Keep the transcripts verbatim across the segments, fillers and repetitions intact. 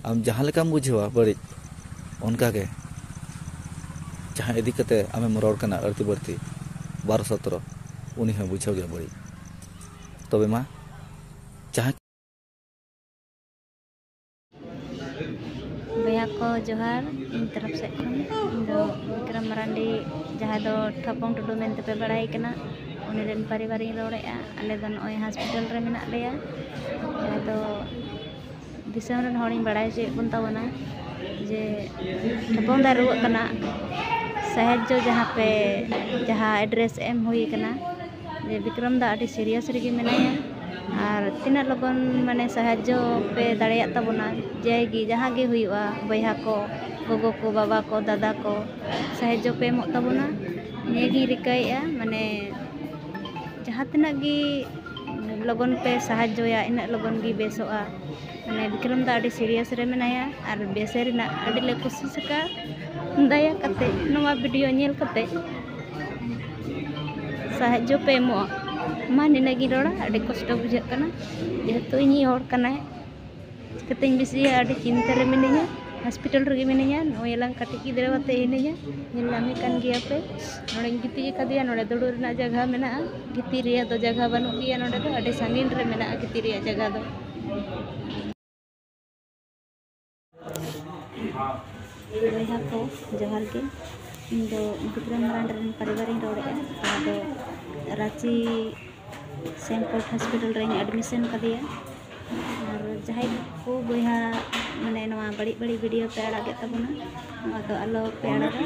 ᱟᱢ ᱡᱟᱦᱟᱸ ᱞᱮᱠᱟᱢ ᱵᱩᱡᱷᱟᱹᱣᱟ ᱵᱟᱹᱲᱤᱡ, ᱚᱱᱠᱟ ᱜᱮ ᱡᱟᱦᱟᱸ ᱤᱫᱤ ᱠᱟᱛᱮ ᱟᱢᱮᱢ ᱨᱚᱲ ᱠᱟᱱᱟ ᱟᱹᱲᱛᱤ ᱵᱟᱹᱲᱛᱤ, ᱵᱟᱨᱚ ᱥᱚᱛᱨᱚ, ᱩᱱᱤ ᱦᱚᱸ ᱵᱩᱡᱷᱟᱹᱣ ᱜᱮᱭᱟ ᱵᱟᱹᱲᱤᱡ᱾ ᱛᱚᱵᱮ ᱢᱟ, ᱡᱟᱦᱟᱸ ᱵᱚᱭᱦᱟ ᱠᱚ ᱡᱚᱦᱟᱨ, ᱤᱧ ᱛᱚᱨᱚᱯ ᱥᱮᱫ ᱠᱷᱚᱱ᱾ ᱤᱧ ᱫᱚ ᱵᱤᱠᱨᱚᱢ ᱢᱟᱨᱟᱱᱰᱤ, ᱡᱟᱦᱟᱸᱭ ᱫᱚ ᱴᱷᱟᱯᱚᱝ ᱴᱩᱰᱩ ᱢᱮᱱᱛᱮ ᱯᱮ ᱵᱟᱲᱟᱭ ᱠᱟᱱᱟ, ᱩᱱᱤ ᱨᱮᱱ ᱯᱟᱹᱨᱤᱵᱟᱨ ᱤᱧ ᱨᱚᱲᱮᱫᱼᱟ᱾ ᱟᱞᱮ ᱫᱚ ᱱᱚᱜᱼᱚᱭ ᱦᱚᱥᱯᱤᱴᱟᱞ ᱨᱮ ᱢᱮᱱᱟᱜ ᱞᱮᱭᱟ᱾ ᱡᱟᱦᱟᱸ ᱫᱚ ᱫᱤᱥᱚᱢ ᱨᱮᱱ ᱦᱚᱲᱤᱧ ᱵᱟᱲᱟᱭ ᱦᱚᱪᱚᱭᱮᱫ ᱵᱚᱱ ᱛᱟᱵᱚᱱᱟ ᱡᱮ ᱴᱷᱟᱯᱚᱝ ᱫᱟᱭ ᱨᱩᱣᱟᱹᱜ ᱠᱟᱱᱟ, ᱥᱟᱦᱟᱡᱽᱡᱚ ᱡᱟᱦᱟᱸ ᱯᱮ, ᱡᱟᱦᱟᱸ ᱮᱰᱨᱮᱥ ᱮᱢ ᱦᱩᱭ ᱠᱟᱱᱟ, ᱡᱮ ᱵᱤᱠᱨᱚᱢ ᱫᱟ ᱟᱹᱰᱤ ᱥᱤᱨᱤᱭᱟᱥ ᱨᱮᱜᱮ ᱢᱮᱱᱟᱭᱟ᱾ ᱟᱨ ᱛᱤᱱᱟᱹᱜ ᱞᱚᱜᱚᱱ ᱢᱟᱱᱮ ᱥᱟᱦᱟᱡᱽᱡᱚ ᱯᱮ ᱫᱟᱲᱮᱭᱟᱜ ᱛᱟᱵᱚᱱᱟ, ᱡᱟᱭᱜᱮ ᱡᱟᱦᱟᱸ ᱜᱮ ᱦᱩᱭᱩᱜᱼᱟ, ᱵᱚᱭᱦᱟ ᱠᱚ, ᱜᱚᱜᱚ ᱠᱚ, ᱵᱟᱵᱟ ᱠᱚ, ᱫᱟᱫᱟ ᱠᱚ, ᱥᱟᱦᱟᱡᱽᱡᱚ ᱯᱮ ᱮᱢᱚᱜ ᱛᱟᱵᱚᱱᱟ, ᱱᱤᱭᱟᱹᱜᱤᱧ ᱨᱤᱠᱟᱹᱭᱮᱫᱼᱟ᱾ ᱢᱟᱱᱮ ᱡᱟᱦᱟᱸ ᱛᱤᱱᱟᱹᱜ ᱜᱮ ᱞᱚᱜᱚᱱ ᱯᱮ ᱥᱟᱦᱟᱡᱽᱡᱚᱭᱟ, ᱤᱱᱟᱹᱜ ᱞᱚᱜᱚᱱ ᱜᱮ ᱵᱮᱥᱚᱜᱼᱟ᱾ ᱢᱟᱱᱮ ᱵᱤᱠᱨᱚᱢ ᱫᱟ ᱟᱹᱰᱤ ᱥᱤᱨᱤᱭᱟᱥ ᱨᱮ ᱢᱮᱱᱟᱭᱟ ᱟᱨ ᱵᱮᱥᱮ ᱨᱮᱱᱟᱜ ᱟᱹᱰᱤ ᱞᱮ ᱠᱩᱥᱤᱥ ᱟᱠᱟᱫᱼᱟ᱾ ᱫᱟᱭᱟ ᱠᱟᱛᱮ ᱱᱚᱣᱟ ᱵᱷᱤᱰᱤᱭᱳ ᱧᱮᱞ ᱠᱟᱛᱮ ᱥᱟᱦᱟᱡᱽᱡᱚ ᱯᱮ ᱮᱢᱚᱜᱼᱟ᱾ ᱢᱟ ᱱᱤᱱᱟᱹᱜ ᱜᱤᱧ ᱨᱚᱲᱟ, ᱟᱹᱰᱤ ᱠᱚᱥᱴᱚ ᱵᱩᱡᱷᱟᱹᱜ ᱠᱟᱱᱟ, ᱡᱮᱦᱮᱛᱩ ᱤᱧᱤᱡ ᱦᱚᱲ ᱠᱟᱱᱟᱭ᱾ ᱪᱤᱠᱟᱹᱛᱮᱧ ᱵᱤᱥᱤᱭᱟ, ᱟᱹᱰᱤ ᱪᱤᱱᱛᱟᱹ ᱨᱮ ᱢᱤᱱᱟᱹᱧᱟ, ᱦᱚᱥᱯᱤᱴᱟᱞ ᱨᱮᱜᱮ ᱢᱤᱱᱟᱹᱧᱟ, ᱱᱚᱜᱼᱚᱭ ᱮᱞᱟᱝ ᱠᱟᱹᱴᱤᱡ ᱜᱤᱫᱽᱨᱟᱹ ᱟᱛᱮ ᱦᱤᱱᱟᱹᱧᱟ, ᱧᱮᱞ ᱧᱟᱢᱮ ᱠᱟᱱ ᱜᱮᱭᱟ ᱯᱮ᱾ ᱱᱚᱰᱮᱧ ᱜᱤᱛᱤᱡ ᱟᱠᱟᱫᱮᱭᱟ, ᱱᱚᱰᱮ ᱫᱩᱲᱩᱵ ᱨᱮᱱᱟᱜ ᱡᱟᱭᱜᱟ ᱢᱮᱱᱟᱜᱼᱟ, ᱜᱤᱛᱤᱡ ᱨᱮᱭᱟᱜ ᱫᱚ ᱡᱟᱭᱜᱟ ᱵᱟᱹᱱᱩᱜ ᱜᱮᱭᱟ, ᱱᱚᱰᱮ ᱫᱚ ᱟᱹᱰᱤ ᱥᱟᱺᱜᱤᱧ ᱨᱮ ᱢᱮᱱᱟᱜᱼᱟ ᱜᱤᱛᱤᱡ ᱨᱮᱭᱟᱜ ᱡᱟᱭᱜᱟ ᱫᱚ᱾ ᱵᱚᱭᱦᱟ ᱠᱚ ᱡᱚᱦᱟᱨ ᱜᱮ, ᱤᱧ ᱫᱚ ᱵᱤᱠᱨᱚᱢ ᱢᱟᱨᱟᱱᱰᱤ ᱨᱮᱱ ᱯᱟᱨᱤᱵᱟᱨ ᱤᱧ ᱨᱚᱲᱮᱫᱼᱟ᱾ ᱡᱟᱦᱟᱸ ᱫᱚ ᱨᱟᱸᱪᱤ ᱥᱮᱢᱯᱳᱨᱴ ᱦᱚᱥᱯᱤᱴᱟᱞ ᱨᱮᱧ ᱮᱰᱢᱤᱥᱚᱱ ᱠᱟᱫᱮᱭᱟ᱾ ᱟᱨ ᱡᱟᱦᱟᱸᱭ ᱠᱚ ᱵᱚᱭᱦᱟ ᱢᱟᱱᱮ ᱱᱚᱣᱟ ᱵᱟᱹᱲᱤᱡ ᱵᱟᱹᱲᱤᱡ ᱵᱷᱤᱰᱤᱭᱳ ᱯᱮ ᱟᱲᱟᱜᱮᱫ ᱛᱟᱵᱚᱱᱟ, ᱱᱚᱣᱟ ᱫᱚ ᱟᱞᱚ ᱯᱮ ᱟᱲᱟᱜᱟ᱾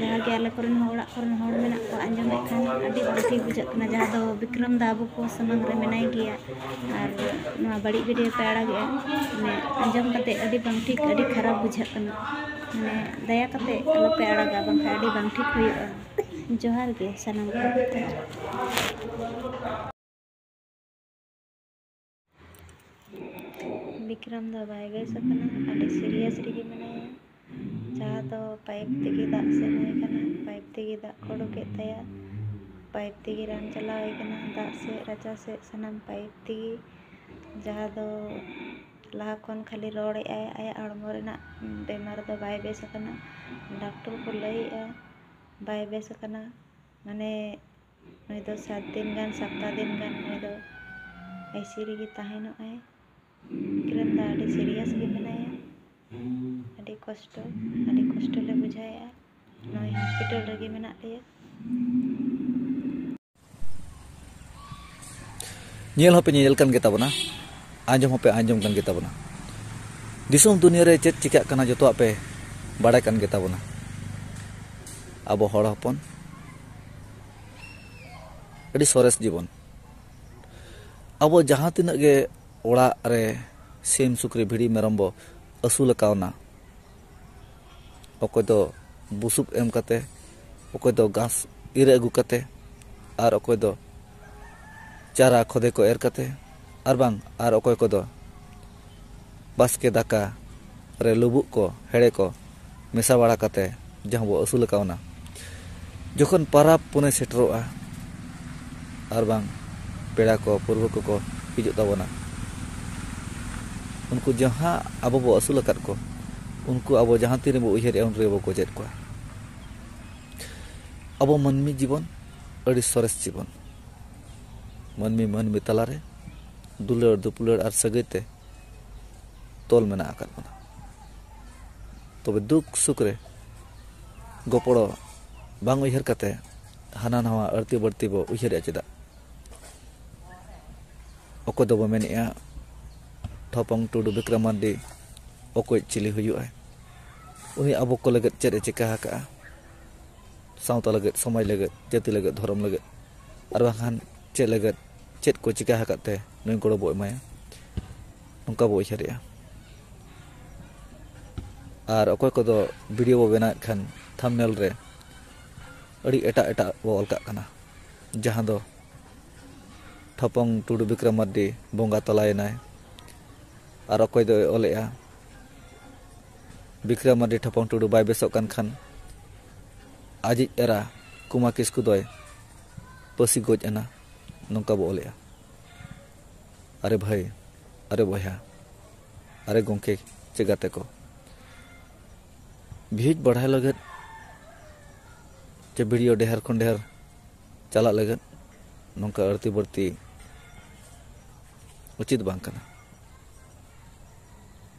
ᱡᱟᱦᱟᱸ ᱜᱮ ᱟᱞᱮ ᱠᱚᱨᱮᱱ ᱦᱚᱸ, ᱚᱲᱟᱜ ᱠᱚᱨᱮᱱ ᱦᱚᱲ ᱢᱮᱱᱟᱜ ᱠᱚᱣᱟ, ᱟᱸᱡᱚᱢᱮᱫ ᱠᱷᱟᱱ ᱟᱹᱰᱤ ᱵᱟᱝ ᱴᱷᱤᱠ ᱵᱩᱡᱷᱟᱹᱜ ᱠᱟᱱᱟ, ᱡᱟᱦᱟᱸ ᱫᱚ ᱵᱤᱠᱨᱚᱢ ᱫᱟ ᱟᱵᱚ ᱠᱚ ᱥᱟᱢᱟᱝ ᱨᱮ ᱢᱮᱱᱟᱭ ᱜᱮᱭᱟ ᱟᱨ ᱱᱚᱣᱟ ᱵᱟᱹᱲᱤᱡ ᱵᱷᱤᱰᱤᱭᱳ ᱯᱮ ᱟᱲᱟᱜᱮᱜᱼᱟ᱾ ᱢᱟᱱᱮ ᱟᱸᱡᱚᱢ ᱠᱟᱛᱮ ᱟᱹᱰᱤ ᱵᱟᱝ ᱴᱷᱤᱠ, ᱟᱹᱰᱤ ᱠᱷᱟᱨᱟᱯ ᱵᱩᱡᱷᱟᱹᱜ ᱠᱟᱱᱟ᱾ ᱢᱟᱱᱮ ᱫᱟᱭᱟ ᱠᱟᱛᱮ ᱟᱞᱚᱯᱮ ᱟᱲᱟᱜᱟ, ᱵᱟᱝᱠᱷᱟᱱ ᱟᱹᱰᱤ ᱵᱟᱝ ᱴᱷᱤᱠ ᱦᱩᱭᱩᱜᱼᱟ᱾ ᱡᱚᱦᱟᱨ ᱜᱮ ᱥᱟᱱᱟᱢ ᱠᱚ᱾ ᱵᱤᱠᱨᱚᱢ ᱫᱚ ᱵᱟᱭ ᱵᱮᱥ ᱟᱠᱟᱱᱟ, ᱟᱹᱰᱤ ᱥᱤᱨᱤᱭᱟᱥ ᱨᱮᱜᱮ ᱢᱮᱱᱟᱭᱟ᱾ ᱡᱟᱦᱟᱸ ᱫᱚ ᱯᱟᱭᱤᱯ ᱛᱮᱜᱮ ᱫᱟᱜ ᱥᱮᱱ ᱦᱩᱭ ᱠᱟᱱᱟ, ᱯᱟᱭᱤᱯ ᱛᱮᱜᱮ ᱫᱟᱜ ᱠᱚ ᱚᱰᱚᱠᱮᱫ ᱛᱟᱭᱟ, ᱯᱟᱭᱤᱯ ᱛᱮᱜᱮ ᱨᱟᱱ ᱪᱟᱞᱟᱣ ᱦᱩᱭ ᱠᱟᱱᱟ, ᱫᱟᱜ ᱥᱮᱫ ᱨᱟᱪᱟ ᱥᱮᱫ ᱥᱟᱱᱟᱢ ᱯᱟᱭᱤᱯ ᱛᱮᱜᱮ᱾ ᱡᱟᱦᱟᱸ ᱫᱚ ᱞᱟᱦᱟ ᱠᱷᱚᱱ ᱠᱷᱟᱹᱞᱤ ᱨᱚᱲᱮᱜᱼᱟᱭ, ᱟᱭᱟᱜ ᱦᱚᱲᱢᱚ ᱨᱮᱱᱟᱜ ᱵᱮᱢᱟᱨ ᱫᱚ ᱵᱟᱭ ᱵᱮᱥ ᱟᱠᱟᱱᱟ᱾ ᱰᱟᱠᱴᱚᱨ ᱠᱚ ᱞᱟᱹᱭᱮᱜᱼᱟ ᱵᱟᱭ ᱵᱮᱥ ᱟᱠᱟᱱᱟ, ᱢᱟᱱᱮ ᱱᱩᱭ ᱫᱚ ᱥᱟᱛ ᱫᱤᱱ ᱜᱟᱱ, ᱥᱟᱯᱛᱟ ᱫᱤᱱ ᱜᱟᱱ ᱱᱩᱭ ᱫᱚ ᱟᱭᱥᱤᱭᱩ ᱨᱮᱜᱮ ᱛᱟᱦᱮᱱᱚᱜᱼᱟᱭ᱾ ᱵᱤᱠᱨᱚᱢ ᱫᱟ ᱟᱹᱰᱤ ᱥᱤᱨᱤᱭᱟᱥ ᱜᱮ ᱢᱮᱱᱟᱭᱟ᱾ ᱟᱹᱰᱤ ᱠᱚᱥᱴᱚ, ᱟᱹᱰᱤ ᱠᱚᱥᱴᱚ ᱞᱮ ᱵᱩᱡᱷᱟᱹᱣᱮᱫᱼᱟ᱾ ᱱᱚᱜᱼᱚᱭ ᱦᱚᱥᱯᱤᱴᱟᱞ ᱨᱮᱜᱮ ᱢᱮᱱᱟᱜ ᱞᱮᱭᱟ᱾ ᱧᱮᱞ ᱦᱚᱸᱯᱮ ᱧᱮᱧᱮᱞ ᱠᱟᱱ ᱜᱮᱛᱟ ᱵᱚᱱᱟ, ᱟᱸᱡᱚᱢ ᱦᱚᱸᱯᱮ ᱟᱸᱡᱚᱢ ᱠᱟᱱ ᱜᱮᱛᱟ ᱵᱚᱱᱟ᱾ ᱫᱤᱥᱚᱢ ᱫᱩᱱᱤᱭᱟᱹ ᱨᱮ ᱪᱮᱫ ᱪᱤᱠᱟᱹᱜ ᱠᱟᱱᱟ, ᱡᱚᱛᱚᱣᱟᱜ ᱯᱮ ᱵᱟᱲᱟᱭ ᱠᱟᱱ ᱜᱮᱛᱟ ᱵᱚᱱᱟ᱾ ᱟᱵᱚ ᱦᱚᱲ ᱦᱚᱯᱚᱱ ᱟᱹᱰᱤ ᱥᱚᱨᱮᱥ ᱡᱤᱵᱚᱱ᱾ ᱟᱵᱚ ᱡᱟᱦᱟᱸ ᱛᱤᱱᱟᱹᱜ ᱜᱮ ᱚᱲᱟᱜ ᱨᱮ ᱥᱤᱢ, ᱥᱩᱠᱨᱤ, ᱵᱷᱤᱰᱤ, ᱢᱮᱨᱚᱢ ᱵᱚ ᱟᱹᱥᱩᱞ ᱟᱠᱟᱣᱱᱟ, ᱚᱠᱚᱭ ᱫᱚ ᱵᱩᱥᱩᱵ ᱮᱢ ᱠᱟᱛᱮ, ᱚᱠᱚᱭ ᱫᱚ ᱜᱷᱟᱥ ᱤᱨ ᱟᱹᱜᱩ ᱠᱟᱛᱮ, ᱟᱨ ᱚᱠᱚᱭ ᱫᱚ ᱪᱟᱨᱟ ᱠᱷᱚᱫᱮ ᱠᱚ ᱮᱨ ᱠᱟᱛᱮ, ᱟᱨ ᱵᱟᱝ ᱟᱨ ᱚᱠᱚᱭ ᱠᱚᱫᱚ ᱵᱟᱥᱠᱮ ᱫᱟᱠᱟ ᱨᱮ ᱞᱩᱵᱩᱜ ᱠᱚ, ᱦᱮᱲᱮ ᱠᱚ ᱢᱮᱥᱟ ᱵᱟᱲᱟ ᱠᱟᱛᱮ ᱡᱟᱦᱟᱸ ᱵᱚ ᱟᱹᱥᱩᱞ ᱟᱠᱟᱣᱱᱟ, ᱡᱚᱠᱷᱚᱱ ᱯᱟᱨᱟᱵᱽ ᱯᱩᱱᱟᱹᱭ ᱥᱮᱴᱮᱨᱚᱜᱼᱟ, ᱟᱨ ᱵᱟᱝ ᱯᱮᱲᱟ ᱠᱚ ᱯᱟᱹᱨᱣᱟᱹ ᱠᱚᱠᱚ ᱦᱤᱡᱩᱜ ᱛᱟᱵᱚᱱᱟ, ᱩᱱᱠᱩ ᱡᱟᱦᱟᱸ ᱟᱵᱚ ᱵᱚ ᱟᱹᱥᱩᱞ ᱟᱠᱟᱫ ᱠᱚ, ᱩᱱᱠᱩ ᱟᱵᱚ ᱡᱟᱦᱟᱸ ᱛᱤ ᱨᱮᱵᱚ ᱩᱭᱦᱟᱹᱨᱮᱜᱼᱟ, ᱩᱱ ᱨᱮᱵᱚ ᱜᱚᱡᱮᱫ ᱠᱚᱣᱟ᱾ ᱟᱵᱚ ᱢᱟᱹᱱᱢᱤ ᱡᱤᱵᱚᱱ ᱟᱹᱰᱤ ᱥᱚᱨᱮᱥ ᱡᱤᱵᱚᱱ᱾ ᱢᱟᱹᱱᱢᱤ ᱢᱟᱹᱱᱢᱤ ᱛᱟᱞᱟᱨᱮ ᱫᱩᱞᱟᱹᱲ ᱫᱩᱯᱩᱞᱟᱹᱲ ᱟᱨ ᱥᱟᱹᱜᱟᱹᱭ ᱛᱮ ᱛᱚᱞ ᱢᱮᱱᱟᱜ ᱟᱠᱟᱫ ᱵᱚᱱᱟ᱾ ᱛᱚᱵᱮ ᱫᱩᱠ ᱥᱩᱠ ᱨᱮ ᱜᱚᱯᱚᱲᱚ ᱵᱟᱝ ᱩᱭᱦᱟᱹᱨ ᱠᱟᱛᱮ ᱦᱟᱱᱟ ᱱᱟᱣᱟ ᱟᱹᱲᱛᱤ ᱵᱟᱹᱲᱛᱤ ᱵᱚ ᱩᱭᱦᱟᱹᱨᱮᱜᱼᱟ ᱪᱮᱫᱟᱜ? ᱚᱠᱚᱭ ᱫᱚᱵᱚ ᱢᱮᱱᱮᱜᱼᱟ, ᱴᱷᱚᱯᱚᱝ ᱴᱩᱰᱩ ᱵᱤᱠᱨᱚᱢ ᱢᱟᱨᱰᱤ ᱚᱠᱚᱭ ᱪᱤᱞᱤ ᱦᱩᱭᱩᱜᱼᱟᱭ? ᱩᱱᱤ ᱟᱵᱚ ᱠᱚ ᱞᱟᱹᱜᱤᱫ ᱪᱮᱫ ᱮ ᱪᱤᱠᱟ ᱟᱠᱟᱜᱼᱟ? ᱥᱟᱶᱛᱟ ᱞᱟᱹᱜᱤᱫ, ᱥᱚᱢᱟᱡᱽ ᱞᱟᱹᱜᱤᱫ, ᱡᱟᱹᱛᱤ ᱞᱟᱹᱜᱤᱫ, ᱫᱷᱚᱨᱚᱢ ᱞᱟᱹᱜᱤᱫ, ᱟᱨ ᱵᱟᱝᱠᱷᱟᱱ ᱪᱮᱫ ᱞᱟᱹᱜᱤᱫ, ᱪᱮᱫ ᱠᱚ ᱪᱤᱠᱟ ᱟᱠᱟᱫ ᱛᱮ ᱱᱩᱭ ᱜᱚᱲᱚ ᱵᱚ ᱮᱢᱟᱭᱟ? ᱱᱚᱝᱠᱟ ᱵᱚ ᱩᱭᱦᱟᱹᱨᱮᱜᱼᱟ᱾ ᱟᱨ ᱚᱠᱚᱭ ᱠᱚᱫᱚ ᱵᱷᱤᱰᱤᱭᱳ ᱵᱚ ᱵᱮᱱᱟᱣᱮᱫ ᱠᱷᱟᱱ ᱛᱷᱟᱢᱵᱽᱱᱮᱞ ᱨᱮ ᱟᱹᱰᱤ ᱮᱴᱟᱜ ᱮᱴᱟᱜ ᱵᱚ ᱚᱞ ᱠᱟᱜ ᱠᱟᱱᱟ, ᱡᱟᱦᱟᱸ ᱫᱚ ᱴᱷᱚᱯᱚᱝ ᱴᱩᱰᱩ ᱵᱤᱠᱨᱚᱢ ᱢᱟᱨᱰᱤ ᱵᱚᱸᱜᱟ ᱛᱟᱞᱟᱭᱮᱱᱟᱭ, ᱟᱨ ᱚᱠᱚᱭ ᱫᱚᱭ ᱚᱞᱮᱜᱼᱟ, ᱵᱤᱠᱨᱚᱢ ᱢᱟᱨᱰᱤ ᱴᱷᱚᱯᱚᱝ ᱴᱩᱰᱩ ᱵᱟᱭ ᱵᱮᱥᱚᱜ ᱠᱟᱱ ᱠᱷᱟᱱ ᱟᱡᱤᱡ ᱮᱨᱟ ᱠᱩᱢᱟ ᱠᱤᱥᱠᱩ ᱫᱚᱭ ᱯᱟᱹᱥᱤ ᱜᱚᱡ ᱮᱱᱟ, ᱱᱚᱝᱠᱟ ᱵᱚ ᱚᱞᱮᱜᱼᱟ᱾ ᱟᱨᱮ ᱵᱷᱟᱹᱭ, ᱟᱨᱮ ᱵᱚᱭᱦᱟ, ᱟᱨᱮ ᱜᱚᱢᱠᱮ ᱪᱮ ᱜᱟᱛᱮ ᱠᱚ, ᱵᱷᱤᱭᱩᱡᱽ ᱵᱟᱲᱦᱟᱣ ᱞᱟᱹᱜᱤᱫ ᱪᱮ ᱵᱷᱤᱰᱤᱭᱳ ᱰᱷᱮᱨ ᱠᱷᱚᱱ ᱰᱷᱮᱨ ᱪᱟᱞᱟᱜ ᱞᱟᱹᱜᱤᱫ ᱱᱚᱝᱠᱟ ᱟᱹᱲᱛᱤ ᱵᱟᱹᱲᱛᱤ ᱩᱪᱤᱛ ᱵᱟᱝ ᱠᱟᱱᱟ᱾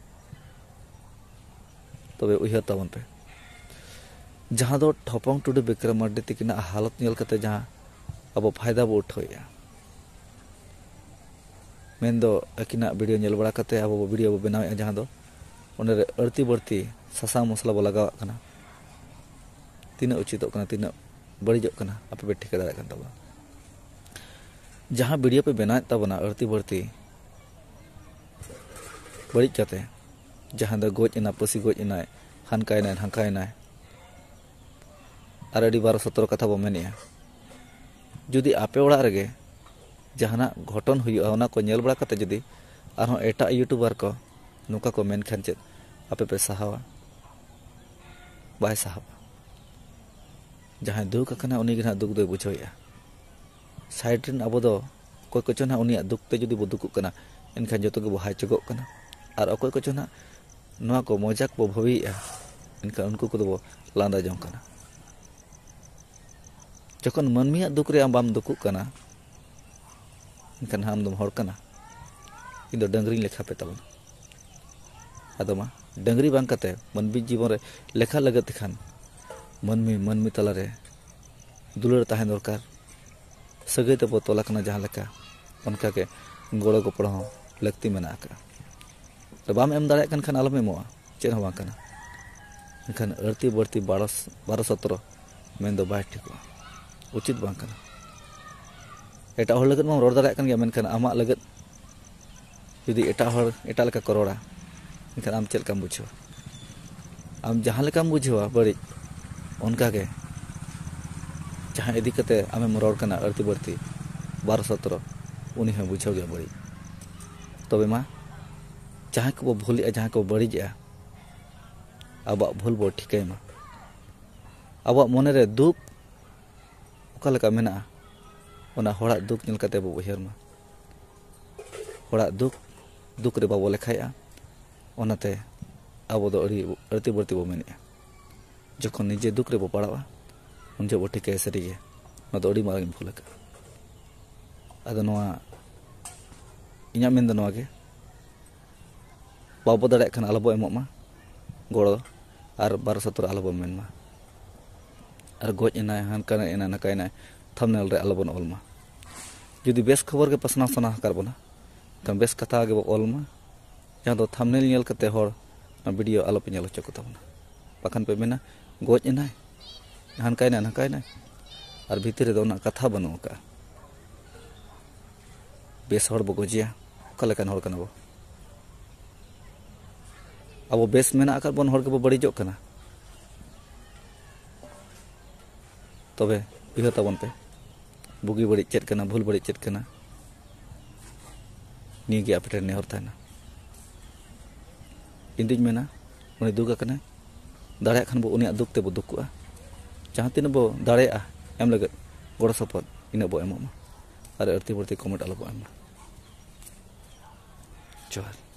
ᱛᱚᱵᱮ ᱩᱭᱦᱟᱹᱨ ᱛᱟᱵᱚᱱ ᱯᱮ, ᱡᱟᱦᱟᱸ ᱫᱚ ᱴᱷᱚᱯᱚᱝ ᱴᱩᱰᱩ, ᱵᱤᱠᱨᱚᱢ ᱢᱟᱨᱰᱤ ᱛᱤᱠᱤᱱᱟᱜ ᱦᱟᱞᱚᱛ ᱧᱮᱞ ᱠᱟᱛᱮ ᱡᱟᱦᱟᱸ ᱟᱵᱚ ᱯᱷᱟᱭᱫᱟ ᱵᱚ ᱩᱴᱷᱟᱹᱣᱮᱫᱼᱟ, ᱢᱮᱱᱫᱚ ᱟᱹᱠᱤᱱᱟᱜ ᱵᱷᱤᱰᱤᱭᱳ ᱧᱮᱞ ᱵᱟᱲᱟ ᱠᱟᱛᱮ ᱟᱵᱚ ᱵᱚ ᱵᱷᱤᱰᱤᱭᱳ ᱵᱚ ᱵᱮᱱᱟᱣᱮᱫᱼᱟ, ᱡᱟᱦᱟᱸ ᱫᱚ ᱚᱸᱰᱮ ᱨᱮ ᱟᱹᱲᱛᱤ ᱵᱟᱹᱲᱛᱤ ᱥᱟᱥᱟᱝ ᱢᱚᱥᱞᱟ ᱵᱚ ᱞᱟᱜᱟᱣᱟᱜ ᱠᱟᱱᱟ᱾ ᱛᱤᱱᱟᱹᱜ ᱩᱪᱤᱛᱚᱜ ᱠᱟᱱᱟ, ᱛᱤᱱᱟᱹᱜ ᱵᱟᱹᱲᱤᱡᱚᱜ ᱠᱟᱱᱟ, ᱟᱯᱮ ᱯᱮ ᱴᱷᱤᱠᱟᱹ ᱫᱟᱲᱮᱭᱟᱜ ᱠᱟᱱ ᱛᱟᱵᱚᱱᱟ᱾ ᱡᱟᱦᱟᱸ ᱵᱷᱤᱰᱤᱭᱳ ᱯᱮ ᱵᱮᱱᱟᱣᱮᱫ ᱛᱟᱵᱚᱱᱟ ᱟᱹᱲᱛᱤ ᱵᱟᱹᱲᱛᱤ ᱵᱟᱹᱲᱤᱡ ᱠᱟᱛᱮ, ᱡᱟᱦᱟᱸ ᱫᱚ ᱜᱚᱡ ᱮᱱᱟ, ᱯᱟᱹᱥᱤ ᱜᱚᱡ ᱮᱱᱟᱭ, ᱦᱟᱱᱠᱟᱭᱮᱱᱟᱭ, ᱱᱷᱟᱝᱠᱟᱭᱮᱱᱟᱭ, ᱟᱨ ᱟᱹᱰᱤ ᱵᱟᱨᱚ ᱥᱚᱛᱨᱚ ᱠᱟᱛᱷᱟ ᱵᱚ ᱢᱮᱱᱮᱜᱼᱟ᱾ ᱡᱩᱫᱤ ᱟᱯᱮ ᱚᱲᱟᱜ ᱨᱮᱜᱮ ᱡᱟᱦᱟᱱᱟᱜ ᱜᱷᱚᱴᱚᱱ ᱦᱩᱭᱩᱜᱼᱟ, ᱚᱱᱟ ᱠᱚ ᱧᱮᱞ ᱵᱟᱲᱟ ᱠᱟᱛᱮ ᱡᱩᱫᱤ ᱟᱨᱦᱚᱸ ᱮᱴᱟᱜ ᱤᱭᱩᱴᱩᱵᱟᱨ ᱠᱚ ᱱᱚᱝᱠᱟ ᱠᱚ ᱢᱮᱱᱠᱷᱟᱱ, ᱪᱮᱫ ᱟᱯᱮ ᱯᱮ ᱥᱟᱦᱟᱣᱟ? ᱵᱟᱭ ᱥᱟᱦᱟᱣᱟ᱾ ᱡᱟᱦᱟᱸᱭ ᱫᱩᱠ ᱟᱠᱟᱱᱟ, ᱩᱱᱤ ᱜᱮ ᱱᱟᱦᱟᱜ ᱫᱩᱠ ᱫᱚᱭ ᱵᱩᱡᱷᱟᱹᱣᱮᱫᱼᱟ᱾ ᱥᱟᱭᱤᱰ ᱨᱮᱱ ᱟᱵᱚ ᱫᱚ ᱚᱠᱚᱭ ᱠᱚᱪᱚ ᱱᱟᱦᱟᱜ ᱩᱱᱤᱭᱟᱜ ᱫᱩᱠ ᱛᱮ ᱡᱩᱫᱤ ᱵᱚ ᱫᱩᱠᱩᱜ ᱠᱟᱱᱟ, ᱮᱱᱠᱷᱟᱱ ᱡᱚᱛᱚ ᱜᱮᱵᱚ ᱦᱟᱭ ᱪᱚᱜᱚᱜ ᱠᱟᱱᱟ᱾ ᱟᱨ ᱚᱠᱚᱭ ᱠᱚᱪᱚ ᱱᱟᱦᱟᱜ ᱱᱚᱣᱟ ᱠᱚ ᱢᱚᱡᱟᱠ ᱵᱚ ᱵᱷᱟᱹᱵᱤᱭᱮᱫᱼᱟ, ᱮᱱᱠᱷᱟᱱ ᱩᱱᱠᱩ ᱠᱚᱫᱚ ᱵᱚ ᱞᱟᱸᱫᱟ ᱡᱚᱝ ᱠᱟᱱᱟ᱾ ᱡᱚᱠᱷᱚᱱ ᱢᱟᱹᱱᱢᱤᱭᱟᱜ ᱫᱩᱠ ᱨᱮ ᱟᱢ ᱵᱟᱢ ᱫᱩᱠᱩᱜ ᱠᱟᱱᱟ, ᱮᱱᱠᱷᱟᱱ ᱟᱢ ᱫᱚᱢ ᱦᱚᱲ ᱠᱟᱱᱟ? ᱤᱧ ᱫᱚ ᱰᱟᱹᱝᱨᱤᱧ ᱞᱮᱠᱷᱟ ᱯᱮ ᱛᱟᱵᱚᱱᱟ᱾ ᱟᱫᱚ ᱢᱟ, ᱰᱟᱹᱝᱨᱤ ᱵᱟᱝ ᱠᱟᱛᱮ ᱢᱟᱹᱱᱢᱤ ᱡᱤᱵᱚᱱ ᱨᱮ ᱞᱮᱠᱷᱟ ᱞᱟᱹᱜᱤᱫ ᱛᱮᱠᱷᱟᱱ ᱢᱟᱹᱱᱢᱤ, ᱢᱟᱹᱱᱢᱤ ᱛᱟᱞᱟᱨᱮ ᱫᱩᱞᱟᱹᱲ ᱛᱟᱦᱮᱸ ᱫᱚᱨᱠᱟᱨ᱾ ᱥᱟᱹᱜᱟᱹᱭ ᱛᱮᱵᱚ ᱛᱚᱞ ᱟᱠᱟᱱᱟ ᱡᱟᱦᱟᱸ ᱞᱮᱠᱟ, ᱚᱱᱠᱟᱜᱮ ᱜᱚᱲᱚ ᱜᱚᱯᱚᱲᱚ ᱦᱚᱸ ᱞᱟᱹᱠᱛᱤ ᱢᱮᱱᱟᱜ ᱟᱠᱟᱫᱼᱟ᱾ ᱛᱚ, ᱵᱟᱢ ᱮᱢ ᱫᱟᱲᱮᱭᱟᱜ ᱠᱟᱱ ᱠᱷᱟᱱ ᱟᱞᱚᱢ ᱮᱢᱚᱜᱼᱟ, ᱪᱮᱫ ᱦᱚᱸ ᱵᱟᱝ ᱠᱟᱱᱟ᱾ ᱢᱮᱱᱠᱷᱟᱱ ᱟᱹᱲᱛᱤ ᱵᱟᱹᱲᱛᱤ ᱵᱟᱨᱚ, ᱵᱟᱨᱚ ᱥᱚᱛᱨᱚ ᱢᱮᱱ ᱫᱚ ᱵᱟᱭ ᱴᱷᱤᱠᱚᱜᱼᱟ, ᱩᱪᱤᱛ ᱵᱟᱝ ᱠᱟᱱᱟ᱾ ᱮᱴᱟᱜ ᱦᱚᱲ ᱞᱟᱹᱜᱤᱫ ᱢᱟᱢ ᱨᱚᱲ ᱫᱟᱲᱮᱭᱟᱜ ᱠᱟᱱ ᱜᱮᱭᱟ, ᱢᱮᱱᱠᱷᱟᱱ ᱟᱢᱟᱜ ᱞᱟᱹᱜᱤᱫ ᱡᱩᱫᱤ ᱮᱴᱟᱜ ᱦᱚᱲ ᱮᱴᱟᱜ ᱞᱮᱠᱟ ᱠᱚ ᱨᱚᱲᱟ, ᱮᱱᱠᱷᱟᱱ ᱟᱢ ᱪᱮᱫ ᱞᱮᱠᱟᱢ ᱵᱩᱡᱷᱟᱹᱣᱟ? ᱟᱢ ᱡᱟᱦᱟᱸ ᱞᱮᱠᱟᱢ ᱵᱩᱡᱷᱟᱹᱣᱟ ᱵᱟᱹᱲᱤᱡ, ᱚᱱᱠᱟᱜᱮ ᱡᱟᱦᱟᱸ ᱤᱫᱤ ᱠᱟᱛᱮ ᱟᱢᱮᱢ ᱨᱚᱲ ᱠᱟᱱᱟ ᱟᱹᱲᱛᱤ ᱵᱟᱹᱲᱛᱤ ᱵᱟᱨᱚ ᱥᱚᱛᱨᱚ, ᱩᱱᱤ ᱦᱚᱸ ᱵᱩᱡᱷᱟᱹᱣ ᱜᱮᱭᱟ ᱵᱟᱹᱲᱤᱡ᱾ ᱛᱚᱵᱮ ᱢᱟ, ᱡᱟᱦᱟᱸᱭ ᱠᱚᱵᱚ ᱵᱷᱩᱞᱮᱜᱼᱟ, ᱡᱟᱦᱟᱸᱭ ᱠᱚᱵᱚ ᱵᱟᱹᱲᱤᱡᱮᱜᱼᱟ, ᱟᱵᱚᱣᱟᱜ ᱵᱷᱩᱞ ᱵᱚ ᱴᱷᱤᱠᱟᱹᱭ ᱢᱟ᱾ ᱟᱵᱚᱣᱟᱜ ᱢᱚᱱᱮᱨᱮ ᱫᱩᱠ ᱚᱠᱟ ᱞᱮᱠᱟ ᱢᱮᱱᱟᱜᱼᱟ, ᱚᱱᱟ ᱦᱚᱲᱟᱜ ᱫᱩᱠ ᱧᱮᱞ ᱠᱟᱛᱮ ᱵᱚ ᱩᱭᱦᱟᱹᱨ ᱢᱟ᱾ ᱦᱚᱲᱟᱜ ᱫᱩᱠ, ᱫᱩᱠ ᱨᱮ ᱵᱟᱵᱚ ᱞᱮᱠᱷᱟᱭᱮᱜᱼᱟ᱾ ᱚᱱᱟᱛᱮ ᱟᱵᱚ ᱫᱚ ᱟᱹᱰᱤ ᱟᱹᱲᱛᱤ ᱵᱟᱹᱲᱛᱤ ᱵᱚ ᱢᱮᱱᱮᱫᱼᱟ᱾ ᱡᱚᱠᱷᱚᱱ ᱱᱤᱡᱮ ᱫᱩᱠ ᱨᱮᱵᱚ ᱯᱟᱲᱟᱣᱟ, ᱩᱱ ᱡᱚᱦᱚᱜ ᱵᱚ ᱴᱷᱤᱠᱟᱹᱭᱟ ᱥᱟᱹᱨᱤᱜᱮ ᱱᱚᱣᱟ ᱫᱚ ᱟᱹᱰᱤ ᱢᱟᱨᱟᱝ ᱵᱷᱩᱞ ᱟᱠᱟᱫᱼᱟ᱾ ᱟᱫᱚ ᱱᱚᱣᱟ ᱤᱧᱟᱹᱜ ᱢᱮᱱ ᱫᱚ ᱱᱚᱣᱟ ᱜᱮ, ᱵᱟᱵᱚ ᱫᱟᱲᱮᱭᱟᱜ ᱠᱷᱟᱱ ᱟᱞᱚᱵᱚ ᱮᱢᱚᱜ ᱢᱟ ᱜᱚᱲᱚ, ᱟᱨ ᱵᱟᱨᱚ ᱥᱚᱛᱨᱚ ᱟᱞᱚᱵᱚ ᱢᱮᱱ ᱢᱟ, ᱟᱨ ᱜᱚᱡ ᱮᱱᱟᱭ, ᱦᱟᱱᱠᱟ ᱮᱱᱟᱭ, ᱱᱟᱠᱟ ᱮᱱᱟᱭ, ᱛᱷᱟᱢᱱᱮᱞ ᱨᱮ ᱟᱞᱚᱵᱚᱱ ᱚᱞ ᱢᱟ᱾ ᱡᱩᱫᱤ ᱵᱮᱥ ᱠᱷᱚᱵᱚᱨ ᱜᱮ ᱯᱟᱥᱱᱟᱣ ᱥᱟᱱᱟ ᱟᱠᱟᱫ ᱵᱚᱱᱟ, ᱛᱚ ᱵᱮᱥ ᱠᱟᱛᱷᱟ ᱜᱮᱵᱚ ᱚᱞ ᱢᱟ, ᱡᱟᱦᱟᱸ ᱫᱚ ᱛᱷᱟᱢᱱᱮᱞ ᱧᱮᱞ ᱠᱟᱛᱮ ᱦᱚᱲ ᱚᱱᱟ ᱵᱷᱤᱰᱤᱭᱳ ᱟᱞᱚᱯᱮ ᱧᱮᱞ ᱦᱚᱪᱚ ᱠᱚ ᱛᱟᱵᱚᱱᱟ᱾ ᱵᱟᱠᱷᱟᱱ ᱯᱮ ᱢᱮᱱᱟ, "ᱜᱚᱡ ᱮᱱᱟᱭ, ᱦᱟᱱᱠᱟᱭᱱᱟᱭ, ᱱᱟᱝᱠᱟᱭᱱᱟᱭ", ᱟᱨ ᱵᱷᱤᱛᱤᱨ ᱨᱮᱫᱚ ᱚᱱᱟ ᱠᱟᱛᱷᱟ ᱵᱟᱹᱱᱩᱜ ᱟᱠᱟᱫᱼᱟ᱾ ᱵᱮᱥ ᱦᱚᱲ ᱵᱚ ᱜᱚᱡᱮᱭᱟ, ᱚᱠᱟ ᱞᱮᱠᱟᱱ ᱦᱚᱲ ᱠᱟᱱᱟ ᱵᱚ? ᱟᱵᱚ ᱵᱮᱥ ᱢᱮᱱᱟᱜ ᱟᱠᱟᱫ ᱵᱚᱱ ᱦᱚᱲ ᱜᱮᱵᱚ ᱵᱟᱹᱲᱤᱡᱚᱜ ᱠᱟᱱᱟ᱾ ᱛᱚᱵᱮ ᱩᱭᱦᱟᱹᱨ ᱛᱟᱵᱚᱱ ᱯᱮ, ᱵᱩᱜᱤ ᱵᱟᱹᱲᱤᱡ ᱪᱮᱫ ᱠᱟᱱᱟ, ᱵᱷᱩᱞ ᱵᱟᱹᱲᱤᱡ ᱪᱮᱫ ᱠᱟᱱᱟ, ᱱᱤᱭᱟᱹ ᱜᱮ ᱟᱯᱮ ᱴᱷᱮᱱ ᱱᱮᱦᱚᱨ ᱛᱟᱦᱮᱱᱟ᱾ ᱤᱧ ᱫᱩᱧ ᱢᱮᱱᱟ, ᱩᱱᱤ ᱫᱩᱠ ᱟᱠᱟᱱᱟᱭ, ᱫᱟᱲᱮᱭᱟᱜ ᱠᱷᱟᱱ ᱵᱚ ᱩᱱᱤᱭᱟᱜ ᱫᱩᱠ ᱛᱮᱵᱚ ᱫᱩᱠᱩᱜᱼᱟ᱾ ᱡᱟᱦᱟᱸ ᱛᱤᱱᱟᱹᱜ ᱵᱚ ᱫᱟᱲᱮᱭᱟᱜᱼᱟ ᱮᱢ ᱞᱟᱹᱜᱤᱫ ᱜᱚᱲᱚ ᱥᱚᱯᱚᱦᱚᱫ, ᱤᱱᱟᱹᱜ ᱵᱚ ᱮᱢᱚᱜ ᱢᱟ, ᱟᱨ ᱟᱹᱲᱛᱤ ᱵᱟᱹᱲᱛᱤ ᱠᱚᱢᱮᱱᱴ ᱟᱞᱚ ᱵᱚ ᱮᱢ ᱢᱟ᱾ ᱡᱚᱦᱟᱨ᱾